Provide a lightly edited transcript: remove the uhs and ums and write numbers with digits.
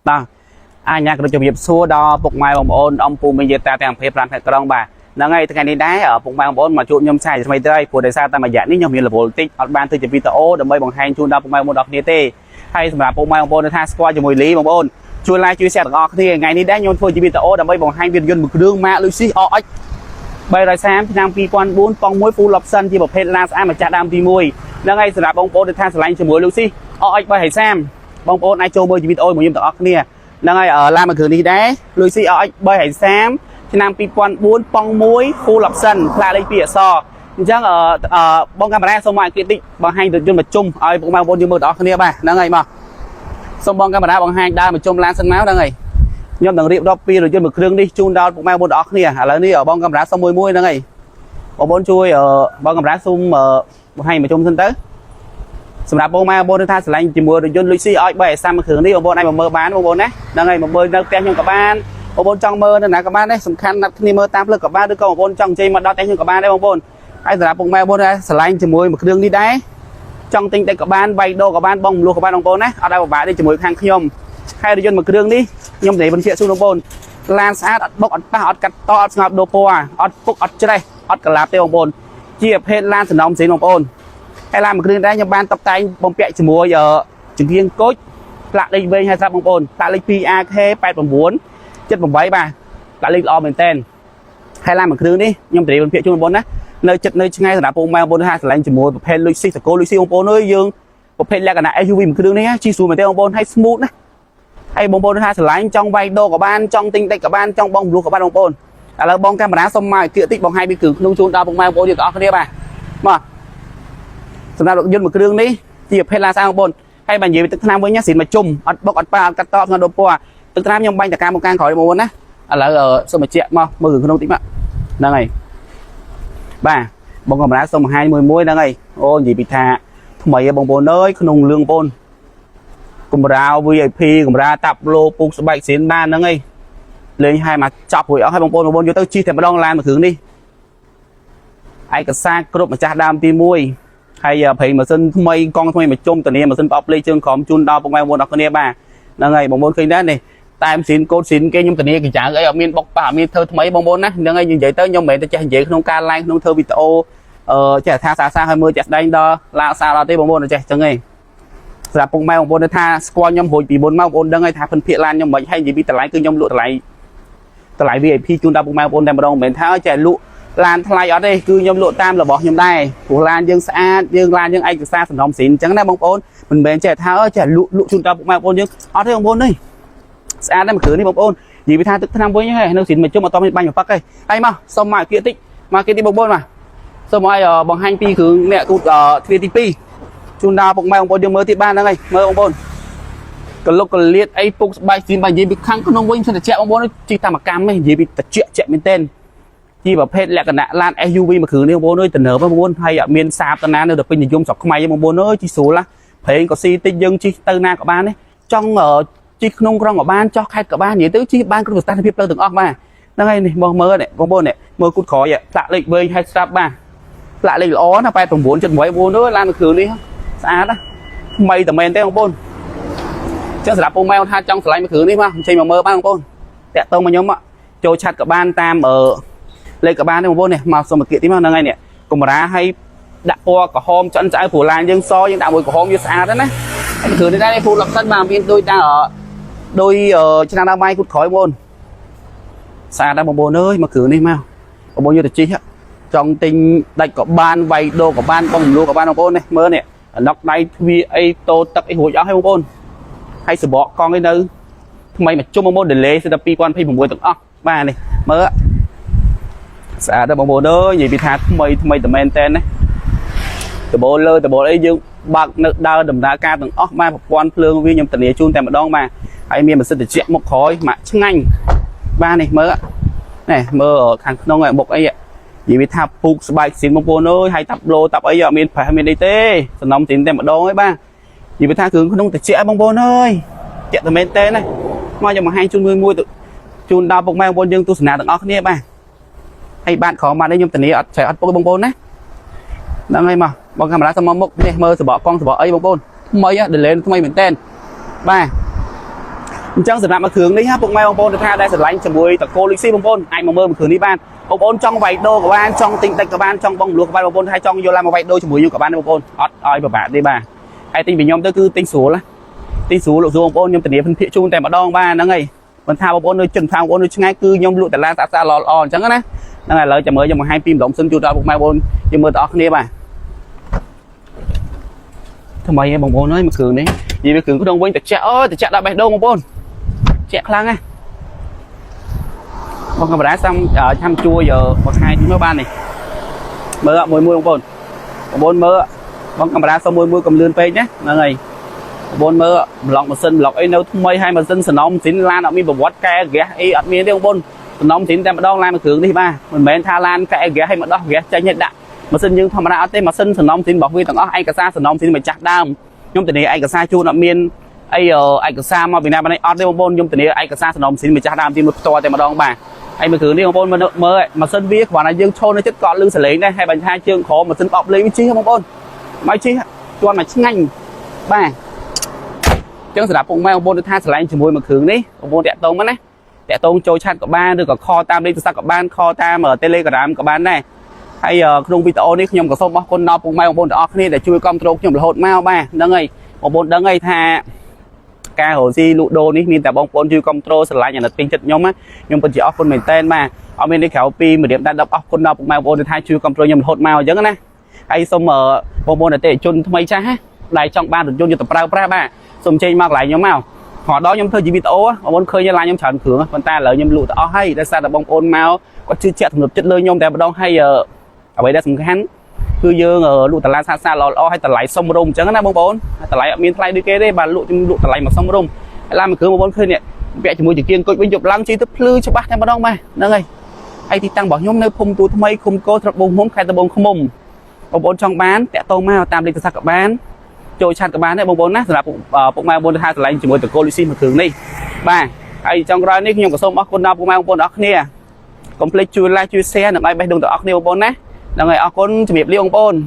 បាទអញ្ញាក៏ជំរាបសួរដល់ពុកម៉ែបងប្អូនអំពូមីយាតាទាំង25ខេត្តក្រុងបាទហ្នឹងហើយថ្ងៃនេះដែរពុកម៉ែបងប្អូនមកជួបខ្ញុំឆាយថ្មីទៅហើយព្រោះដោយសារតែមួយរយៈនេះខ្ញុំមានរវល់តិចអត់បានធ្វើជាវីដេអូដើម្បីបង្ហាញជូនដល់ពុកម៉ែបងប្អូនដល់គ្នាទេហើយសម្រាប់ពុកម៉ែបងប្អូនថាស្គាល់ជាមួយលីបងប្អូនជួយ like ជួយ share ទាំងអស់គ្នាថ្ងៃនេះដែរខ្ញុំធ្វើជាវីដេអូដើម្បីបង្ហាញវិទ្យុមួយគ្រឿងម៉ាក Lexus RX 330ឆ្នាំ2004ប៉ុង1 full option ជាប្រភេទឡានស្អាតម្ចាស់ដើមទី1ហ្នឹងហើយសម្រាប់បងប្អូនដែលថាស្រឡាញ់ជាមួយ Lexus RX 330បងប្អូនអាចចូលមើលជាវីដេអូមួយខ្ញុំទាំងអស់គ្នាហ្នឹងហើយឡានមួយគ្រឿងនេះដែរ Lexus RX 330ឆ្នាំ2004ប៉ុង1 full option ផ្លាកលេខ2អក្សរអញ្ចឹងអឺបងកាមេរ៉ាសូមមកឲ្យគេតិចបង្ហាញរថយន្តមកជុំឲ្យពុកម៉ែបងប្អូនយើងមើលទាំងអស់គ្នាបាទហ្នឹងហើយមកសូមបងកាមេរ៉ាបង្ហាញដើមមកជុំឡានសិនមកហ្នឹងហើយខ្ញុំនឹងរៀបរាប់ពីរថយន្តមួយគ្រឿងនេះជូនដល់ពុកម៉ែបងប្អូនទាំងអស់គ្នាឥឡូវនេះបងកាមេរ៉ាសុំមួយមួយហ្នឹងហើយបងប្អូនជួយបងកាមេរ៉ាសូមបង្ហាញមកជុំសិនទៅសម្រាប់បងម៉ែបងប្អូនថាស្រឡាញ់ជាមួយរថយន្ត Lexus ឲ្យ330មួយគ្រឿងនេះបងប្អូនអាចមកមើលបានបងប្អូនណាហ្នឹងហើយមកមើលនៅផ្ទះខ្ញុំក៏បានបងប្អូនចង់មើលនៅណាក៏បានដែរសំខាន់ណាត់គ្នាមើលតាមផ្លូវក៏បានឬក៏បងប្អូនចង់អញ្ជើញមកដល់ផ្ទះខ្ញុំក៏បានដែរបងប្អូនហើយសម្រាប់ពុកម៉ែបងប្អូនថាស្រឡាញ់ជាមួយមួយគ្រឿងនេះដែរចង់ទិញតែក៏បានវាយដូក៏បានបងមលុះក៏បានបងប្អូនណាអត់ឲ្យពិបាកទេជាមួយខាងខ្ញុំហើយរថយន្តមួយគ្រឿងនេះខ្ញុំនិយាយបញ្ជាក់ជូនបងប្អូនឡានស្អាតអត់បុកអត់ប៉ះអត់កាត់តអត់ស្ងប់ដូរពណ៌អត់ពុកអត់ច្រេះអត់កលាប់ទេបងប្អូនជាប្រភេទឡានសំណុំស៊ីនបងប្អូនហើយឡានមួយគ្រឿងដែរខ្ញុំបានតុបតែងបំពាក់ជាមួយចង្គៀងគុជផ្លាកលេខវែងហើយស្រាប់បងប្អូនផ្លាកលេខ 2AK 89 78បាទផ្លាកលេខល្អមែនតើហើយឡានមួយគ្រឿងនេះខ្ញុំត្រៀមបញ្ជាក់ជូនបងប្អូនណានៅចិត្តនៅឆ្ងាយសម្រាប់ពុកម៉ែបងប្អូនថាស្រឡាញ់ជាមួយប្រភេទ Lexus តកូល Lexus បងប្អូនអើយយើងប្រភេទលក្ខណៈ SUV មួយគ្រឿងនេះជិះស្រួលមែនទេបងប្អូនហើយ smooth ណាហើយបងប្អូនថាស្រឡាញ់ចង់វាយដូក៏បានចង់ទិញតិចក៏បានចង់បងមលុះក៏បានបងប្អូនឥឡូវបងកាមេរ៉ាសុំមកឲ្យគៀកតិចបង្ហាញពីគ្រឿងក្នុងជូនដល់ពុកម៉ែបងប្អូនយើងទាំងអស់គ្នាបាទមកសម្រាប់រថយន្តមួយគ្រឿងនេះជាប្រភេទឡានស្អាតបងប្អូនហើយបើនិយាយពីទឹកថ្នាំវិញណាស៊ីនមកជុំអត់បុកអត់ប៉ាអត់កាត់តអត់ស្ងដូរពណ៌ទឹកថ្នាំខ្ញុំបាញ់តកាមកកាងក្រោយបងប្អូនណាឥឡូវសូមបញ្ជាក់មកមើលគ្រឿងក្នុងតិចមកហ្នឹងហើយបាទបងកាមេរ៉ាសូមបង្ហាញមួយមួយហ្នឹងហើយអូនិយាយពីថាថ្មីហ៎បងប្អូនអើយក្នុងលឿងបងប្អូនកម្រាល VIP កម្រាលតាប់ឡូពូកស្បែកស៊ីនបានហ្នឹងហើយលេងឲ្យមកចាប់រួចអស់ហើយបងប្អូនបងប្អូនយកទៅជិះតែម្ដងឡានមួយគ្រឿងនេះឯកសារគ្រប់ម្ចាស់ដើមទី1ហើយប្រេងម៉ាស៊ីនថ្មីកង់ថ្មីមួយជុំតានីម៉ាស៊ីនប្រអប់លេខជើងក្រោមជូនដល់ពុកម៉ែបងប្អូនអរគ្នាបាទហ្នឹងហើយបងប្អូនឃើញដែរនេះតែម៉ាស៊ីនកូដស៊ីនគេខ្ញុំធានាកញ្ចៅអីអត់មានបុកប៉ះអត់មានធ្វើថ្មីបងប្អូនណាហ្នឹងហើយនិយាយទៅខ្ញុំមិនមែនទៅចេះនិយាយក្នុងការ live ក្នុងធ្វើវីដេអូអឺចេះថាសាសាឲ្យមើលជាក់ស្ដែងដល់ឡាសាដល់ទេបងប្អូនចេះចឹងឯងសម្រាប់ពុកម៉ែបងប្អូនថាស្គាល់ខ្ញុំរួចពីមុនមកបងប្អូនដឹងហើយថាភិនភាកឡានខ្ញុំមិនហើយនិយាយពីតម្លៃគឺខ្ញុំលក់តម្លៃតម្លៃ VIP ជូនដល់ពុកម៉ែបងប្អូនតែម្ដងមិនមែនថាចេះលក់ឡានថ្លៃអត់ទេគឺខ្ញុំលក់តាមរបស់ខ្ញុំដែរព្រោះឡានយើងស្អាតយើងឡានយើងឯកសារសំណុំស៊ីនអញ្ចឹងណាបងប្អូនមិនមែនចេះថាចេះលក់លក់ជូនដល់ពុកម៉ែបងប្អូនយើងអត់ទេបងប្អូននេះស្អាតដែរមួយគ្រឿងនេះបងប្អូននិយាយពីថាទឹកថ្នាំវិញហើយនៅស៊ីនមួយជុំអត់តមានបាញ់មកប៉ឹកទេហើយមកសុំមកគៀកតិចមកគៀកតិចបងប្អូនមកសូមឲ្យបង្ហាញពីគ្រឿងនេះទូទ្វារទី2ជូនដល់ពុកម៉ែបងប្អូនយើងមើលទៀតបានហ្នឹងហើយមើលបងប្អូនកលុកកលៀតអីពុកស្បែកស៊ីនបើនិយាយពីខាងក្នុងវិញសិនតិចបងប្អូនជិះតាមកម្មទេនិយាយពីតិចជាក់មែនទែនជាប្រភេទលក្ខណៈឡាន SUV មួយគ្រឿងនេះបងប្អូនអើយទំនើបបងប្អូនហើយអត់មានសាបតាណានៅតែពេញនិយមស្រុកខ្មែរបងប្អូនអើយជិះស្រួលណាប្រេងក៏ស៊ីតិចយើងជិះទៅណាក៏បានដែរចង់ជិះក្នុងក្រុងក៏បានចោះខេត្តក៏បាននិយាយទៅជិះបានគ្រប់ស្ថានភាពផ្លូវទាំងអស់បាទហ្នឹងហើយនេះមកមើលនេះបងប្អូននេះមើលគូតក្រោយផ្លាកលេខវែងហើយស្រាប់បាទផ្លាកលេខល្អណា89.8បងប្អូនអើយឡានមួយគ្រឿងនេះស្អាតណាថ្មីតែមែនទេបងប្អូនចឹងសម្រាប់ពុកម៉ែថាចង់ស្រឡាញ់មួយគ្រឿងនេះមកអញ្ជើញមកមើលបានបងប្អូនតាក់ទងមកខ្ញុំចូល chat ក៏បានតាមអឺលេខក៏បានដែរបងប្អូននេះមកសុំមកគៀកទីមកហ្នឹងហើយនេះកម្រាឲ្យដាក់ពណ៌ក្រហមឆ្អិនឆ្អៅព្រោះឡានយើងសយើងដាក់មួយក្រហមវាស្អាតណាហើយគ្រឿងនេះដែរ full option បាទមានដូចដល់ដោយឆ្នាំដើមបាយគូតក្រោយបងប្អូនស្អាតដែរបងប្អូនអើយមកគ្រឿងនេះមកបងប្អូនយកទៅជិះចង់ទិញដាច់ក៏បានវាយដូក៏បានបងមលូក៏បានបងប្អូននេះមើលនេះអណុកដៃទ្វាអីតោទឹកអីរួចអស់ហើយបងប្អូនហើយសបកកង់អីនៅថ្មីមួយជុំបងប្អូន delay សិតតែ2026ទាំងអស់បាទនេះមើលស្អាតដែរបងប្អូនអើយនិយាយពីថាថ្មីថ្មីតែមែនតែនណាដបូលលើដបូលអីយើងបើកនៅដើរដំណើរការទាំងអស់បាទប្រព័ន្ធភ្លើងវាខ្ញុំធានាជូនតែម្ដងបាទហើយមានម៉ាស៊ីនត្រជាក់មុខក្រោយម៉ាក់ឆ្ងាញ់បាទនេះមើលនេះមើលខាងក្នុងមុខអីនិយាយវាថាពូកស្បែកស៊ីនបងប្អូនអើយហើយតាប់ឡូតាប់អីអត់មានប្រេះមានអីទេសំណុំស៊ីនតែម្ដងឯងបាទនិយាយវាថាគ្រឿងក្នុងត្រជាក់បងប្អូនអើយជាក់តែមែនទេណាមកខ្ញុំបង្ហាញជូនមួយមួយជូនដល់ពុកម៉ែបងប្អូនយើងទស្សនាទាំងអស់គ្នាបាទហើយបាទក្រមបាទនេះខ្ញុំធានាអត់ច្រែអត់ពុកបងប្អូនណាហ្នឹងហើយមកបងកាមេរ៉ាសុំមកមុខនេះមើលសបកកង់សបកអីបងប្អូនថ្មី delay ថ្មីមែនតើបាទ អញ្ចឹងសម្រាប់មួយគ្រឿងនេះពុកម៉ែបងប្អូនថាដែលស្រឡាញ់ជាមួយតកូលលុយស៊ីបងប្អូនអាចមកមើលមួយគ្រឿងនេះបានបងប្អូនចង់វាយដូក៏បានចង់ទិញតិចក៏បានចង់បងលួសក៏បានបងប្អូនថាចង់យកឡើងមកវាយដូជាមួយយើងក៏បានបងប្អូនអត់ឲ្យពិបាកទេបាទហើយទិញពីខ្ញុំទៅគឺទិញស្រួលណាទិញស្រួលលោកស្រួលបងប្អូនខ្ញុំធានាភិនភាកជូនតែម្ដងបាទហ្នឹងហើយមិនថាបងប្អូននៅចិនថាបងប្អូននៅឆ្ងាយគឺខ្ញុំលក់តឡាស្អាតស្អាតល្អល្អអញ្ចឹងណាហ្នឹងហើយឥឡូវចាំមើលខ្ញុំបង្ហាញពីម្ដុំសិនជូនដល់ពុកម៉ែបងប្អូនយើងមើលទាំងអស់គ្នាបាទថ្មីឯងបងប្អូនអើយមួយគ្រឿងនេះនិយាយពីគ្រឿងក្នុងវិញតិចអើយតិចដល់បេះដូងបងប្អូន ជាក់ខ្លាំងណាស់បងកាមេរ៉ាសាំឆាំជួយបង្ហាញមើលបាននេះមើលមួយមួយបងប្អូនបងប្អូនមើលបងកាមេរ៉ាសុំមួយមួយកុំលឿនពេកណាហ្នឹងហើយបងប្អូនមើលប្លុកម៉ាស៊ីនប្លុកអីនៅថ្មីហើយម៉ាស៊ីនសំណុំស៊ីនឡានអត់មានប្រវត្តិកែហ្គាសអីអត់មានទេបងប្អូនសំណុំស៊ីនតែម្ដងឡានមួយគ្រឿងនេះបាទមិនមែនថាឡានកែហ្គាសឲ្យមកដោះហ្គាសចេញឲ្យដាក់ម៉ាស៊ីនយើងធម្មតាអត់ទេម៉ាស៊ីនសំណុំស៊ីនរបស់វាទាំងអស់ឯកសារសំណុំស៊ីនម្ចាស់ដើមខ្ញុំធានាឯកសារជូនអត់មាន អីឯកសារមកពីណាបានអត់ទេបងប្អូនខ្ញុំធានាឯកសារសំណុំស៊ីនម្ចាស់ដើមទីមួយផ្ទាល់តែម្ដងបាទហើយមួយគ្រឿងនេះបងប្អូនមើលមើលម៉ាស៊ីនវាគ្រាន់តែយើងឈរនៅចិត្តក៏លឺសលេងដែរហើយបញ្ហាជើងក្រោមម៉ាស៊ីនបបលេងវាជិះបងប្អូនមកជិះជន់មកឆ្ងាញ់បាទអញ្ចឹងសម្រាប់ពុកម៉ែបងប្អូនទៅថាស្រឡាញ់ជាមួយមួយគ្រឿងនេះបងប្អូនតាក់ទងមកណាតាក់ទងចូល chat ក៏បានឬក៏ call តាមលេខទូរស័ព្ទក៏បាន call តាម Telegram ក៏បានដែរហើយក្នុងវីដេអូនេះខ្ញុំក៏សូមអរគុណដល់ពុកម៉ែបងប្អូនទាំងអស់គ្នាដែលជួយគាំទ្រខ្ញុំរហូតមកបាទហ្នឹងហើយបងប្អូនដឹងហើយថា ការរកស៊ីលក់ដូរនេះមានតែបងប្អូនជួយគ្រប់គ្រងស្រឡាញ់អាណិតពេញចិត្តខ្ញុំណាខ្ញុំពិតជាអរគុណមែនតើបាទអត់មាននេះក្រៅពីម្រាមដាច់ដប់អរគុណដល់ពុកម៉ែបងប្អូនដែលថាជួយគ្រប់គ្រងខ្ញុំរហូតមកអញ្ចឹងណាហើយសូមបងប្អូនអតិថិជនថ្មីចាស់ណាដែលចង់បានរថយន្តយកទៅប្រើប្រាស់បាទសូមចេញមកកន្លែងខ្ញុំមកព្រោះដល់ខ្ញុំធ្វើជាវីដេអូបងប្អូនឃើញឡានខ្ញុំច្រើនគ្រឿងប៉ុន្តែឥឡូវខ្ញុំលក់ទៅអស់ហើយដោយសារតែបងប្អូនមកគាត់ជឿជាក់ទំនុកចិត្តលើខ្ញុំតែម្ដងហើយអ្វីដែលសំខាន់គឺយើងលក់តម្លៃសាស្សាល្អល្អហើយតម្លៃសមរម្យអញ្ចឹងណាបងប្អូនតម្លៃអត់មានថ្លៃដូចគេទេបាទលក់ខ្ញុំលក់តម្លៃមកសមរម្យហើយឡានមួយគ្រឿងបងប្អូនឃើញនេះពាក់ជាមួយជាគៀងគុជវិញយប់ឡើងជិះទៅភ្លឺច្បាស់តែម្ដងបាទហ្នឹងហើយហើយទីតាំងរបស់ខ្ញុំនៅភូមិទូថ្មីឃុំកោស្រុកបូងហុំខេត្តត្បូងឃ្មុំបងប្អូនចង់បានតាក់ទងមកតាមលេខទូរស័ព្ទក៏បានចូល chat ក៏បានដែរបងប្អូនណាសម្រាប់ពុកម៉ែបងប្អូនថាស្រឡាញ់ជាមួយតកូលលូស៊ីមួយគ្រឿងនេះបាទហើយចុងក្រោយនេះខ្ញុំក៏សូមអរគុណដល់ពុកម៉ែបងប្អូនទាំងអស់គ្នាកុំភ្លេចជួយ like ជួយ share និងឲ្យបេះដូងទាំងអស់គ្នាបងប្អូនណាហ្នឹងហើយអរគុណជំរាបលាបងប្អូន។